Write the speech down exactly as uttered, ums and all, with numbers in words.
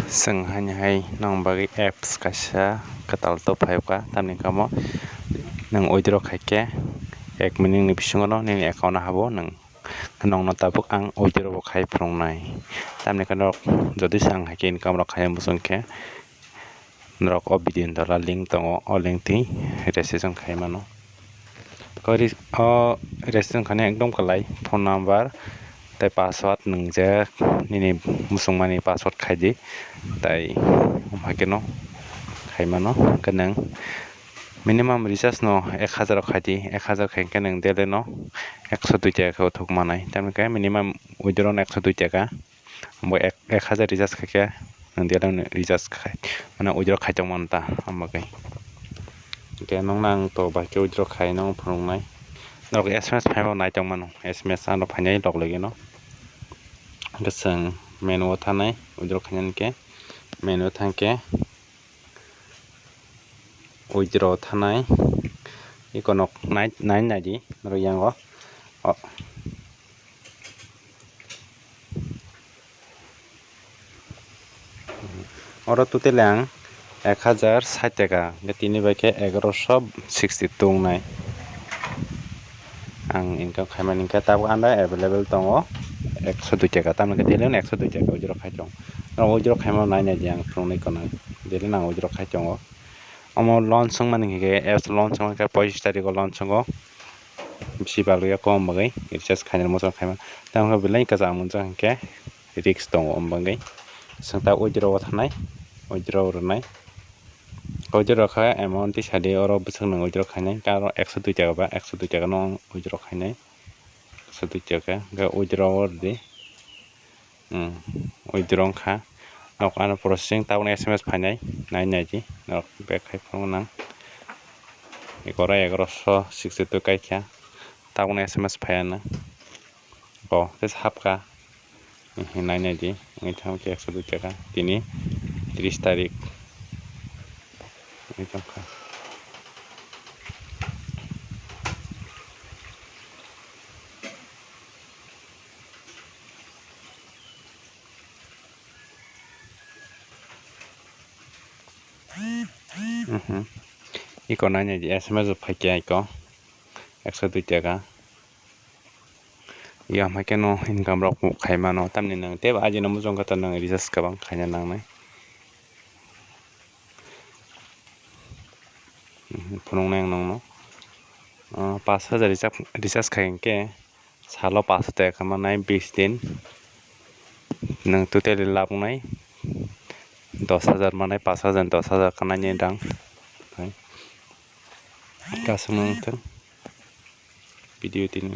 Chwng haini hai nang bagwi apps kaisa kwtal to phai kha, tamni kamo nwng withdraw khai khe ek minute ni bisingo no nini account o habo, nwng nongno tabuk ang withdraw bo khai phunuknai. Tamni khe norok jodi se ang hai khe income rok khai muchung khe norok o video ni tola link tongo, o link twi registration khai mano. Kori o registration khaina ekdom kwlai, phone number tei password nwngjak, nini muchungmani password khai di, tei omo hai kheno khai mano. Hwnkhe nwng minimum recharge no ek hazar khai di, ek hazar khai khe nwng daily no ekso dui taka khe uthuk manai, tamni khe minimum withdraw no ekso dui taka. Bo ek, ek hazar recharge khai khe, nwng daily recharge khai, mane withdraw khai tongmani ta, omo bagwi. Hwnkhe nwng nang to bai khe withdraw khai nw phunuknai. Norok S M S phaibo nai tongmano, S M S ano phainai log logino. Hwnkhe chwng menu o thanai, withdraw khainani khe, menu o thang khe, withdraw thanai, iko nok nai, nai, nai di, norok yango. O. Oro totally ang ek hazar sait taka, hwnkhe tini bai khe egaroso sixty two wngnai. Ang income khaimani hwnkhe tabuk anda available tongo ekso dui taka, tamni hwnkhe daily no ekso dui taka withdraw khai tong. Norok withdraw khaima nai nai di ang phunuknai kheno, daily no ang withdraw khai tongo. Omo launch wngmani hwnkhe, apps launch wngmani hwnkhe pochis tarikh o launch wngo. Bisi balwi ya kom bagwi recharge khainani muchung khaima. Tamo khe belai kwcham wngjak hwnkhe risk tongo, omo bagwi chwng ta withdraw o thanai, withdraw rwnai. Withdraw kha amount tisa di, oro bwswk nwng withdraw khainai, aro ekso dui taka ba, ekso dui taka no withdraw khainai, ekso dui taka hwnkhe withdraw o rwdi. Hmm, withdraw wngkha. Nok ano processing, tabukno S M S phainai, nai nai di. Nok back khai phone nang. Egaroso sixty two kaikha. Tabukno S M S phaiya nang. Bo, tei hapkha. Ehe, nai nai di. Wngwi thang khe ekso dui taka. Tini tris tarik. Wngwi tongkha. Mhm. Iko nai nai di, S M S bo phaikha iko. Ekso dui taka. Iya, haikhe no income rok khai mano. Tamni nwng teibo ajino muchung khe to nwng recharge kwbang khaina nangnai. Mhm, phunuknai ang nokno. Ah, pash hajar recharge, recharge khai hwnkhe salo pash hajar taka manai bis din. Nwng totally lab wngnai dos hajar manai, pash hajar, dos hajar kanai ni rang. Kasung nang thung. Video tini